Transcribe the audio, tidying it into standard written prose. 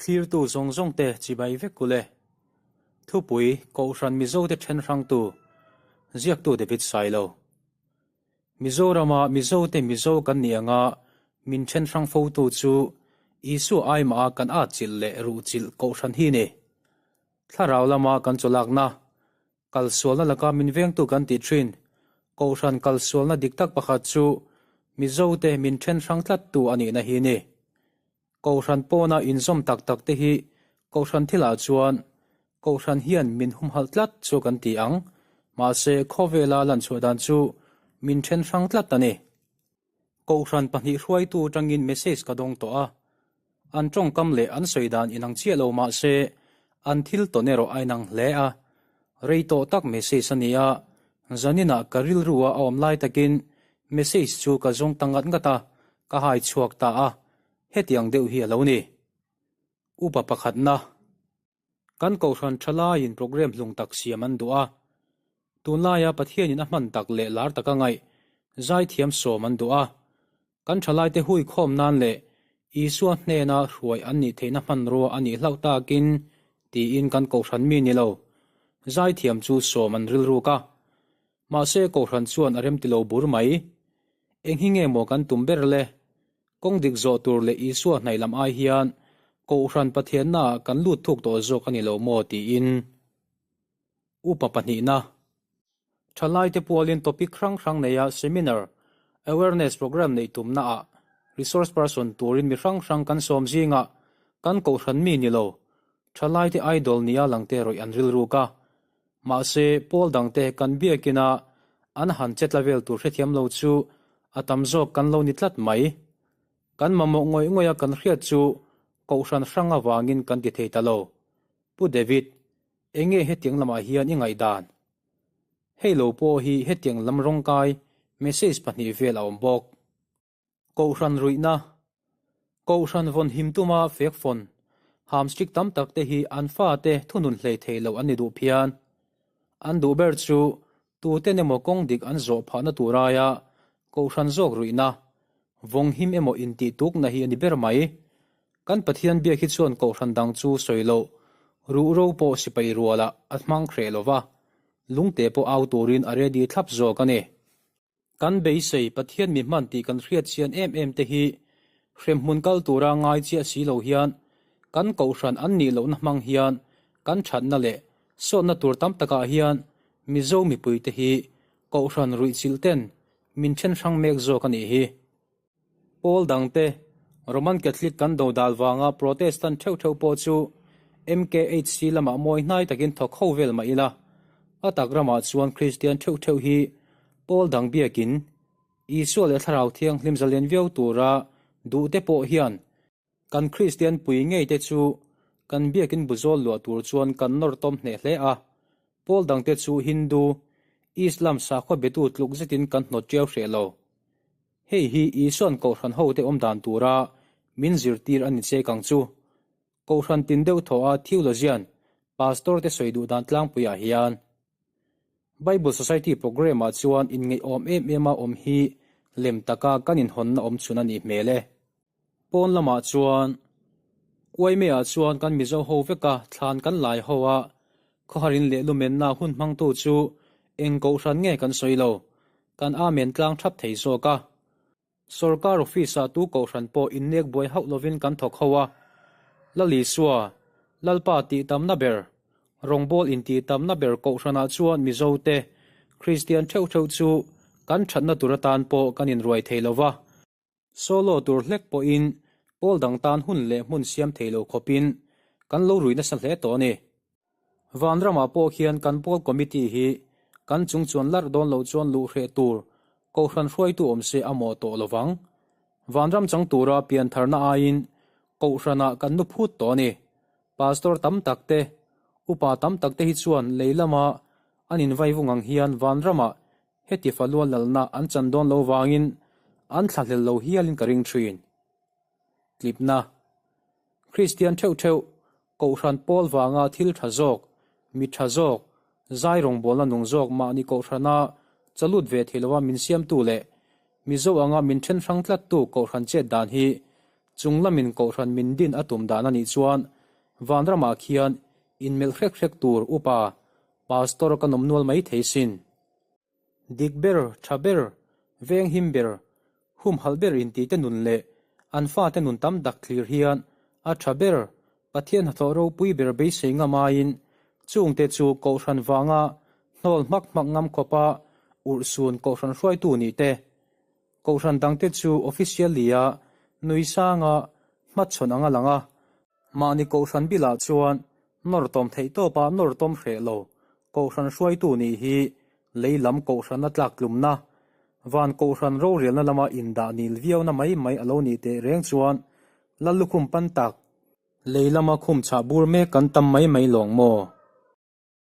Thlirtu zawng zawngte chibai vek ule. Thupui, Kohhran Mizote then hrangtu, ziaktu David Sailo. Mizorama Mizote Mizo kan nih anga min then hrang fotu chu Isua aimaha kan atchilh leh ruhchilh Kohhran hi ni. Thlarau lama kan chawlakna, Kalsualna laka min vengtu kan tih thin. Kohhran kalsualna dik tak pakhat chu Mizote min then hrang tlattu a nihna hi ni. Kohhran pawna inzawm tak tak te hi Kohhran thilah chuan Kohhran hian min humhalh tlat chu kan ti ang, mahse khawvela lanchhuah dan chu min then hrang tlat a ni. Kohhran pahnih hruaitu tangin message ka dawng tawh a, an tawngkam leh an sawi dan inang chiah lo mah se an thil tawn erawh a inang hle a, rei tawh tak message a ni a, zaninah ka rilru a a awm lai takin message chu ka zawng ta ngat ngat a, ka hai chhuak ta a, hetiang deuh hi a lo ni. Upa pakhatna. Kan Kohhran thalaiin programme hlung tak siam an duh a. Tunlaia Pathianin a hman tak leh lar taka ngaih zaithiam sawm an duh a. Kan thalaite hui khawm nan leh Isua hnena hruai an nih theihna hmanrua a nih hlauh takin tiin kan Kohhran mi ni lo zaithiam chu sawm an rilruk a. Mahse Kohhran chuan a remti lo bur mai. Eng hi nge maw kan tum ber le? Kawng dik zawh tur leh Isua hnaih lam ai hian Kohhran Pathiannaah kan lut thuk tawh zawk a ni lo maw tiin Upa pahnihna Thalaite pualin topic hrang hrang neia seminar, awareness program neih tumnaah resource person turin mi hrang hrang kan sawm zingah kan Kohhran mi ni lo Thalaite idol nia langte rawih an rilruk a. Mahse, pawl dangte kan biakina an han che tla vel tur hrethiam lo chu a tam zawk kan lo ni tlat mai. Kan mamawh ngawih ngawih a kan hriat chu Kohhran hrang avangin kan ti thei ta lo. Pu David, enge hetiang lamah hian i ngaihdan? Hei lo pawh hi hetiang lam rawngkai message pahnih vel a awm bawk. Kohhran ruihna, Kohhran vawn him tuma fek fawn, hamstrik tam tak te hi an fate thunun hlei thei lo an ni duh phian. An duh ber chu tuten emaw kawng dik an zawh phahna tur aia Kohhran zawk ruihna, vawng him emaw intih tukna hi a ni ber mai. Kan Pathian biak hi chuan Kohhran dang chu sawi loh, ruhro pawh sipai rualah a hmang hreh lo va, lungte pawh au turin a ready thlap zawk a ni. Kan beisei Pathian mi hman tih kan hriat chian em em te hi hremhmun kal tura ngai chiah si lo hian kan kohhran an nih lohna hmang hian kan thatna leh sawtna tur tam takah hian Mizo mipui te hi kohhran ruihchilh ten min then hrang mek zawk a nih hi. Pawl dangte Roman Catholic kan dodal vanga Protestant theuh theuh pawh chu MKHC lamah mawi hnai takin thawk ho vel mah ila, a tak ramah chuan Kristian theuh theuh hi pawl dang biakin Isua leh Thlarau Thianghlim zalen viau tura duhte pawh hian Kan Kristian pui ngei te chu kan biakin bu zawl luah tur chuan kan nawr tawm hneh hle a, pawl dangte chu Hindu, Islam sakhua betu tluk zetin kan hnawt ṭiau hreh lo. Hei hi Isua'n Kohhran hote awm dan tura min zirtir a ni chek ang chu. Kohhran tin deuh thaw a theologian, pastor te sawi duh dan tlangpuiah hian Bible Society programme ah chuan inngeihawm em em a awm hi lem taka kan inhawnna awm chhun a nih hmel e. Pawn lamah chuan Uaimeiah chuan kan Mizo ho veka thlan kan lai ho a, khawharin leh lumenna hun hmangtu chu eng kohhran nge kan sawi lo, kan amen tlang thap thei zawk a. Sorkar office-ah tu kohhran pawh innek buai hauh lovin kan thawk ho a, Lal Isua, Lalpa tih tamna ber, rawngbawl intih tamna ber kohhranah chuan Mizote, Kristian theuh theuh chu kan thatna tur atan pawh kan inruai thei lo va. Solo tur hlek pawhin pawl dang tan hun leh hmun siam thei lo khawpin kan lo rui nasa hle tawh a ni. Vanramah pawh khian kan pawl committee hi kan chung chuan larh dawn loh chuan luh hreh tur Kohhran hruaitu awm se a mawh tawh lovang. Vanram chang tura piantharna aiin Kohhranah kan nu phut tawh a ni. Pastor tam tak te, upa tam tak te hi chuan lei lama an invaivung ang hian Vanramah Heti falua lalna an chan dawn lo vangin an thlahlel lo hialin ka ring thin. Tlipna, Kristian theuh theuh, Kohhran pawl vanga thil tha zawk, mi tha zawk, zai rawngbawlna nung zawk mahni Kohhrana chalut ve thei lova min siamtu leh Mizo anga min then hrang tlattu Kohhran chet dan hi chung lamin Kohhran min din a tum dan a nih chuan. Vanramah khian inmelh hrek hrek tur upa Pastor kan awm nual mai thei sin. Dik ber, tha ber, venghim ber, humhalh ber intite nun leh an fate nun tam tak thlir hian a tha ber, Pathian hnathawh ropui ber beisei ngam aiin chungte chu Kohhran vanga hnawl hmak hmak ngam khawpa urhsun Kohhran hruaitu nih te, Kohhran dangte chu officially-a nui sanga hmachhawn anga lang a, mahni Kohhran bilah chuan nawr tawm theih tawpa nawr tawm hreh lo Kohhran hruaitu nih hi lei lam Kohhrana tlak tlumna, van Kohhran rorelna lama indah nil viauna mai mai a lo nih teh reng chuan Lallukhum pan tak, lei lama khum chah bur mek kan tam mai mai lawng maw?